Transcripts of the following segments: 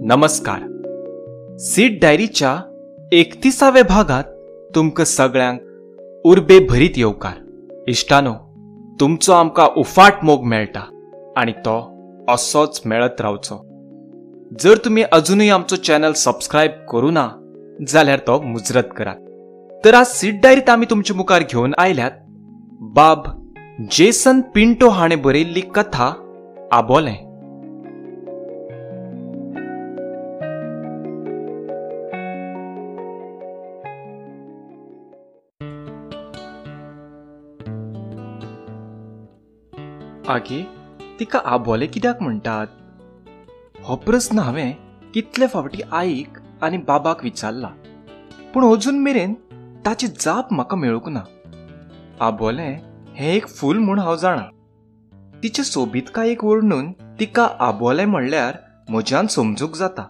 नमस्कार. सीट डायरीच्या 31व्या भागात तुमकां सगळ्यांक उर्बे भरीत येवकार. इश्टानो, तुमचो आमकां उफाट मोग मेळटा आनी तो असोच मेळत रावचो. जर तुमी अजुनूय आमचो चॅनल सबस्क्रायब करूं ना जाल्यार तो मुजरत करात. तर आज सीट डायरीत आमी तुमचे मुखार घेवन आयल्यात बाब जेसन पिंटो हाणें बरयल्ली कथा आबोलें. आगे, तिका आबोलें कित्याक म्हणटात हो प्रस्न हांवें कितले फावटी आईक आनी बाबाक विचारला, पूण अजून मेरेन ताची जाप म्हाका मेळूंक ना. आबोलें हें एक फूल म्हूण हांव जाणा. तिचे सोबीतकायेक वर्णून तिका आबोलें म्हणल्यार म्हज्यान समजूंक जाता,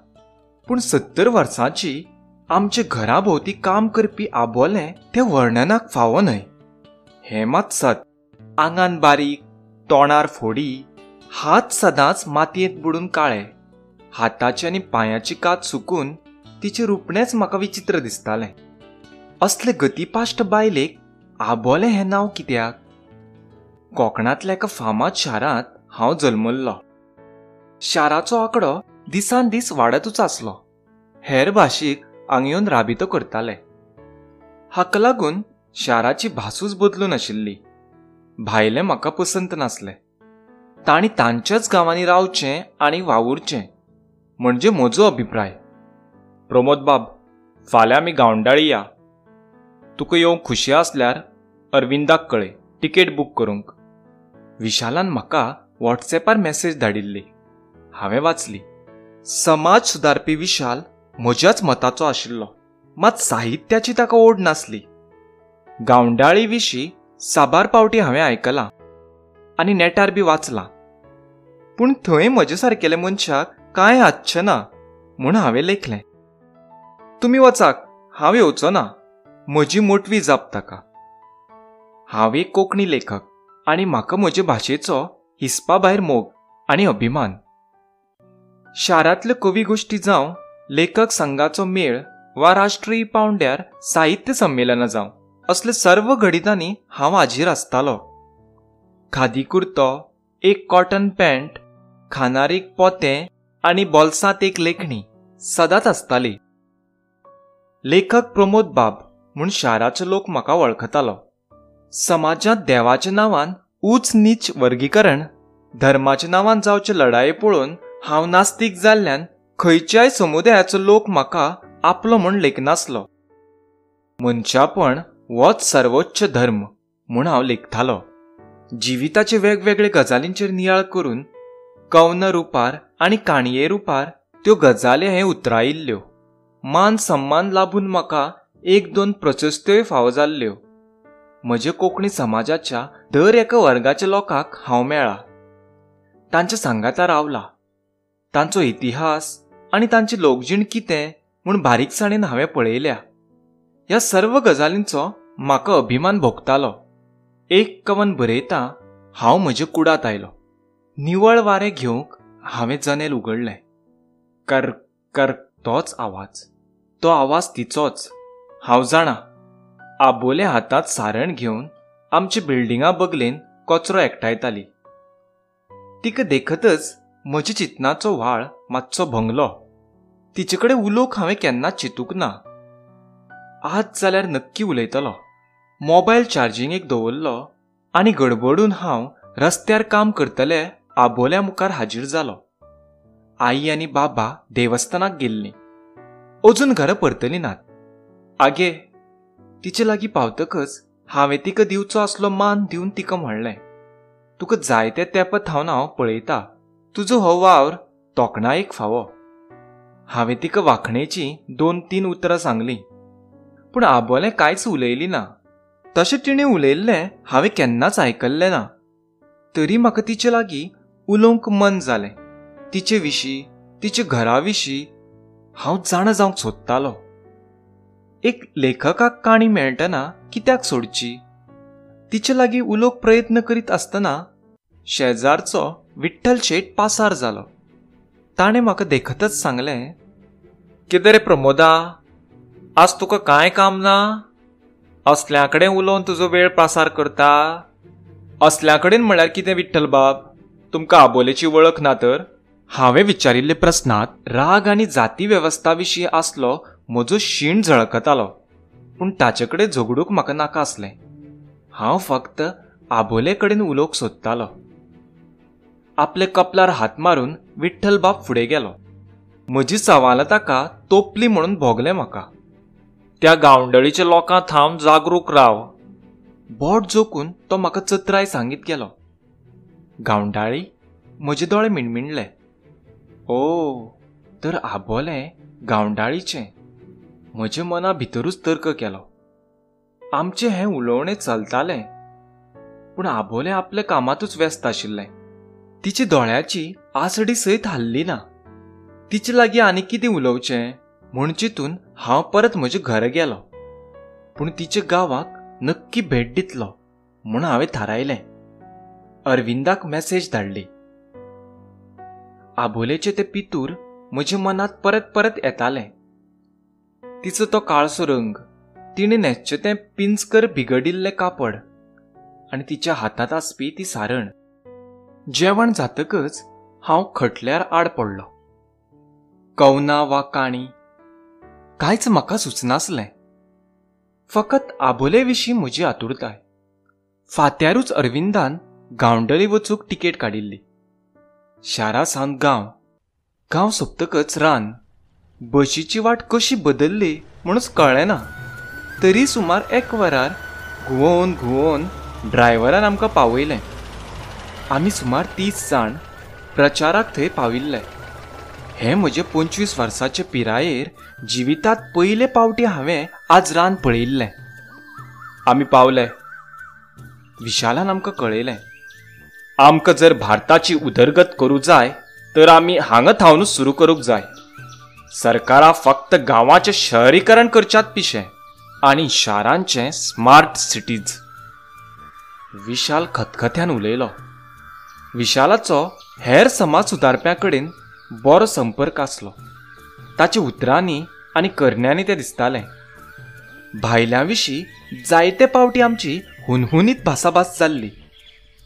पूण 70 वर्सांची आमचे घरा भोंवती काम करपी आबोलें तें वर्णनाक फावो न्हय हें मात सत. आंगान बारीक, तोंडार फोडी, हात सदांच मातयेंत बुडून काळे, हाताची आनी पांयाची कात सुकून तिचें रुपणेंच म्हाका विचित्र दिसतालें. असले गतीपाश्ट बायलेक आबोलें हें नांव कित्याक? कोंकणांतल्या एका फामाद शारांत हांव जल्मल्लो. शाराचो आंकडो दिसान दीस वाडतूच आसलो. हेर भाशीक हांगा येवन राबितो करताले. हाका लागून शाराची भासूच बदलून आशिल्ली. भायले म्हाका पसंत नासले. तांणी तांच्याच गांवांनी रावचें आनी वावुरचें म्हणजे म्हजो अभिप्राय. प्रमोद बाब, फाल्यां आमी गावंडाळी या. तुका येवंक खुशी आसल्यार अरविंदाक कळय तिकेट बूक करूंक. विशालान म्हाका वॉट्सॅपार मॅसेज धाडिल्ली. हांवें वाचली. समाज सुदारपी विशाल म्हज्याच मताचो आशिल्लो, मात साहित्याची ताका ओड नासली. गावंडाळी विशीं साबार पावटी हांवें आयकलां आनी नेटार बी वाचलां, पूण थंय म्हजे सारकेल्या मनशाक कांय आसचें ना म्हूण हांवें लेखलें. तुमी वचाक, हांव येवचो ना, म्हजी मोटवी जाप ताका. हांव एक कोंकणी लेखक आनी म्हाका म्हजे भाशेचो हिसपा भायर मोग आनी अभिमान. शारांतल्यो कवी गोश्टी जावं, लेखक संघाचो मेळ वा राष्ट्रीय पावंड्यार साहित्य संमेलनां जावं, असले सर्व घडितांनी हांव हाजीर आसतालो. खादी कुर्तो, एक कॉटन पॅन्ट, खानार एक पोतें आनी बोल्सांत एक लेखणी सदांच आसताली. लेखक प्रमोद बाब म्हूण शाराचो लोक म्हाका वळखतालो. समाजांत देवाच्या नांवान ऊंच नीच वर्गीकरण, धर्माच्या नांवान जावचे लढाये पळोवन हांव नास्तीक जाल्ल्यान खंयच्याय समुदायाचो लोक म्हाका आपलो म्हूण लेखनासलो. मनशापण होच सर्वोच्च धर्म म्हूण हांव लेखतालो. जिविताचे वेगवेगळे गजालींचेर नियाळ करून कवन रुपार आनी काणये रुपार त्यो गजाली हांवें उतरायिल्ल्यो. मान सन्मान लाभून म्हाका एक दोन प्रशस्त्योय फावो जाल्ल्यो. म्हजे कोंकणी समाजाच्या दर एका वर्गाच्या लोकांक हांव मेळ्ळा, तांच्या सांगाता रावला. तांचो इतिहास आनी तांची लोकजीण कितें म्हूण बारीकसाणेन हांवें पळयल्या. ह्या सर्व गजालींचो म्हाका अभिमान भोगतालो. एक कवन बरयता हांव म्हजे कुडांत आयलो. निवळ वारें घेवंक हांवें जनेल उगडलें. कर कर तोच आवाज, तो आवाज तिचोच. हांव जाणा, आबोलें हातांत सारण घेवन आमच्या बिल्डिंगा बगलेन कचरो एकठांयताली. तिका देखतच म्हज्या चिंतनाचो व्हाळ मातसो भंगलो. तिचे कडेन उलोवंक हांवें केन्नाच चिंतूंक ना. आज जाल्यार नक्की उलयतलो. मोबायल चार्जिंगेक दवरलो आनी गडबडून हांव रस्त्यार काम करतले आबोल्या मुखार हाजीर जालो. आई आनी बाबा देवस्थानाक गेल्लीं, अजून घरा परतलीं नात. आगे, तिचे लागीं पावतकच हांवें तिका दिवचो आसलो मान दिवन तिका म्हणलें, तुका जायते तेंपा थावन हांव पळयता, तुजो हो वावर तोखणायेक फावो. हांवें तिका वाखणेचीं 2-3 उतरां सांगलीं, पूण आबोलें कांयच उलयली ना. तशें तिणें उलयल्लें हांवें केन्नाच आयकल्लें ना. तरी म्हाका तिचे लागीं उलोवंक मन जालें. तिचे विशीं, तिचे घरा विशीं हांव जाणा जावंक सोदतालो. एक लेखकाक काणी मेळटना कित्याक सोडची? तिचे लागीं उलोवंक प्रयत्न करीत आसतना शेजारचो विठ्ठल शेट पासार जालो. ताणें म्हाका देखतच सांगलें, कितें रे प्रमोदा, आज तुका कांय काम ना? असल्या कडेन उलोवन तुजो वेळ पासार करता? असल्या कडेन म्हळ्यार कितें विठ्ठल बाब, तुमकां आबोलेची वळख ना तर? हांवें विचारिल्ले प्रस्नांत राग आनी जाती वेवस्था विशीं आसलो म्हजो शीण झळकतालो. पूण ताचे कडेन झगडूंक म्हाका नाका आसलें. हांव फक्त आबोले कडेन उलोवंक सोदतालो. आपले कपलार हात मारून विठ्ठल बाब फुडें गेलो. म्हजी सवालां ताका तोपली म्हणून भोगलें म्हाका. त्या गांवडळीच्या लोकां थावन जागरूक राव, बोट जोकून तो म्हाका चत्राय सांगीत गेलो. गांवडाळी? म्हजे दोळे मिणमिणले. ओ, तर आबोलें गांवडाळीचें. म्हज्या मना भितरूच तर्क केलो. आमचें हें उलोवणें चलतालें, पूण आबोलें आपल्या कामांतूच व्यस्त आशिल्लें. तिची दोळ्याची आसडी सयत हाल्ली ना. तिचे लागीं आनी कितें उलोवचें म्हूण चिंतून हांव परत म्हज्या घरा गेलो. पूण तिच्या गांवाक नक्की भेट दितलो म्हूण हांवें थारायलें. अरविंदाक मॅसेज धाडली. आबोलेचें तें पितूर म्हज्या मनांत परत परत येतालें. तिचो तो काळसो रंग, तिणें न्हेसचें तें पिंजकर बिगडिल्लें कापड आनी तिच्या हातांत आसपी ती सारण. जेवण जातकच हांव खटल्यार आड पडलो. कवनां वा काणी कांयच म्हाका सुचनासलें. फकत आबोले विशीं म्हजी आतुरताय. फात्यारूच अरविंदान गांवडळी वचूंक तिकेट काडिल्ली. शारा सावन गांव, गांव सोंपतकच रान. बशीची वाट कशी बदल्ली म्हणूच कळ्ळें ना. तरी सुमार एक वरार घुंवोवन घुंवोवन ड्रायव्हरान आमकां पावयलें. आमी सुमार 30 जाण प्रचाराक थंय पाविल्ले. हें म्हजे 25 वर्साचे पिरायेर जिवितांत पयले पावटी हांवें आज रान पळयिल्लें. आमी पावले. विशालान आमकां कळयलें, आमकां जर भारताची उदरगत करूं जाय तर आमी हांगा थावनूच सुरू करूंक जाय. सरकारां फक्त गांवाचें शहरीकरण करच्यात पिशें आनी शारांचें स्मार्ट सिटीज. विशाल खतखत्यान उलयलो. विशालाचो हेर समाज सुदारप्यां कडेन बरो संपर्क आसलो. ताच्या उतरांनी आनी करण्यांनी तें दिसतालें. भायल्यां विशीं जायते पावटी आमची हुनहुनीत भासाभास जाल्ली.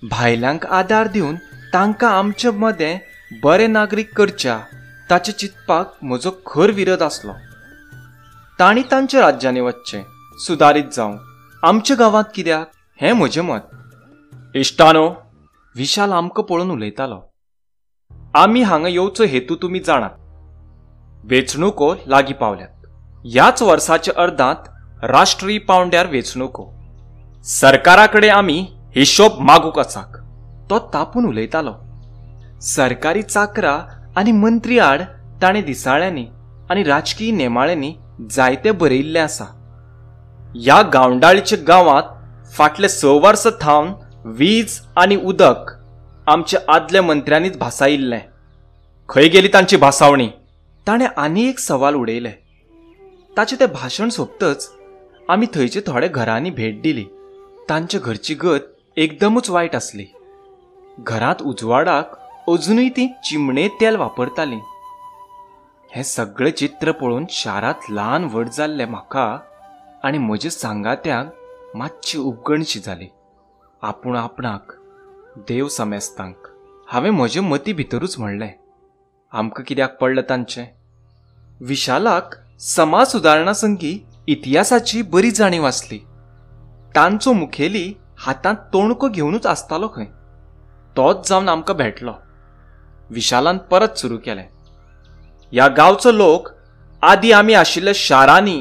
भायल्यांक आदार दिवन तांकां आमचे मदें बरे नागरीक करच्या ताचे चिंतपाक म्हजो खर विरोध आसलो. तांणी तांच्या राज्यांनी वचचें, सुदारीत जावं, आमच्या गांवांत कित्याक हें म्हजें मत. इश्टानो, विशाल आमकां पळोवन उलयतालो, आमी हांगा येवचो हेतू तुमी जाणात. वेंचणुको लागीं पावल्यात. ह्याच वर्साच्या अर्दांत राष्ट्रीय पावंड्यार वेंचणुको. सरकारा कडेन आमी हिशोब मागूंक आसाक. तो तापून उलयतालो. सरकारी चाकरां आनी मंत्री आड ताणें दिसाळ्यांनी आनी राजकीय नेमाळ्यांनी जायते बरयिल्लें आसा. ह्या गांवडाळीच्या गांवांत फाटले 6 वर्सां थावन वीज आनी उदक आमच्या आदल्या मंत्र्यांनीच भासायिल्लें. खंय गेली तांची भासावणी? ताणें आनी एक सवाल उडयलें. ताचें तें भाशण सोंपतच आमी थंयचे थोड्या घरांनी भेट दिली. तांच्या घरची गत एकदमच वायट आसली. घरांत उजवाडाक अजुनूय तीं चिमणे तेल वापरतालीं. हें सगळें चित्र पळोवन शारांत ल्हान व्हड जाल्लें म्हाका आनी म्हज्या सांगात्यांक मातशी उबगणशी जाली. आपूण आपणाक, देव समेस्तांक हांवें म्हजे मती भितरूच म्हणलें, आमकां कित्याक पडलें तांचें? विशालाक समाज सुदारणा संगी इतिहासाची बरी जाणीव आसली. तांचो मुखेली हातांत तोणको घेवनूच आसतालो खंय. तोच जावन आमकां भेटलो. विशालान परत सुरू केलें, ह्या गांवचो लोक आदीं आमी आशिल्ल्या शारांनी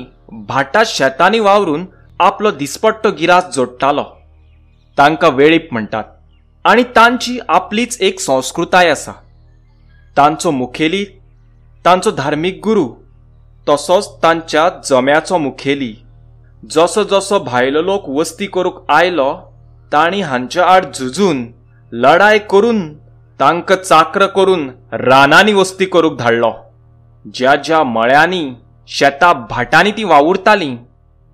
भाटा शेतांनी वावरून आपलो दिसपट्टो गिरास जोडटालो. तांकां वेळीप म्हणटात आनी तांची आपलीच एक संस्कृताय आसा. तांचो मुखेली तांचो धार्मीक गुरू, तसोच तांच्या जम्याचो मुखेली. जसो जसो भायलो लोक वस्ती करूंक आयलो तांणी हांच्या आड झुजून लढाय करून तांकां चाक्र करून रानांनी वस्ती करूंक धाडलो. ज्या ज्या मळ्यांनी शेतां भाटांनी ती वावुरतालीं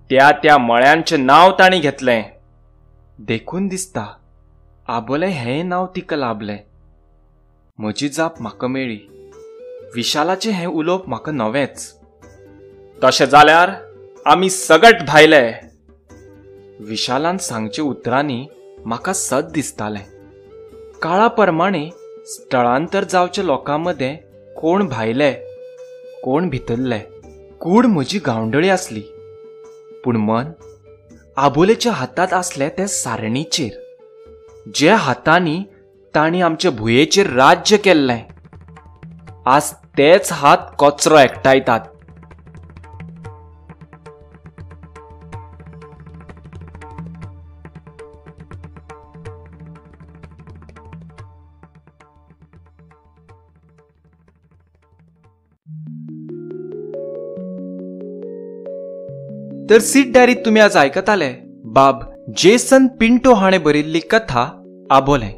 त्या त्या मळ्यांचें नांव तांणी घेतलें. देखून दिसता आबोलें हें नांव तिका लाभलें. म्हजी जाप म्हाका मेळ्ळी. विशालाचें हें उलोवप म्हाका नवेंच. तशें जाल्यार आमी सगट भायले. विशालान सांगचे उतरांनी म्हाका सत दिसतालें. काळा प्रमाणे स्थळांतर जावच्या लोकां मदें कोण भायले कोण भितरले. कूड म्हजी गांवडळी आसली, पूण मन आबोलेच्या हातांत आसलें तें सारणीचेर, जे हातांनी तांणी आमचे भुंयेचेर राज्य केल्लें. आज तेच हात कचरो एकठांयतात. तर सीट डायरीत तुमी आज आयकताले बाब जेसन पिंटो हाणें बरयल्ली कथा आबोलें.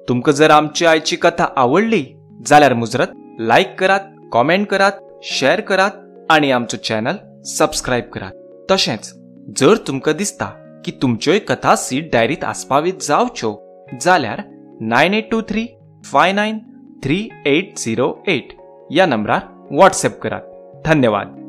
तुमकां जर आमची आयची कथा आवडली जाल्यार मुजरत लायक करात, कॉमेंट करात, शेअर करात आनी आमचो चॅनल सबस्क्रायब करात. तशेंच जर तुमकां दिसता की तुमच्योय कथा सीट डायरीत आस्पावीत जावच्यो जाल्यार 9823 593808 ह्या नंबरार व्हॉट्सएप करात. धन्यवाद.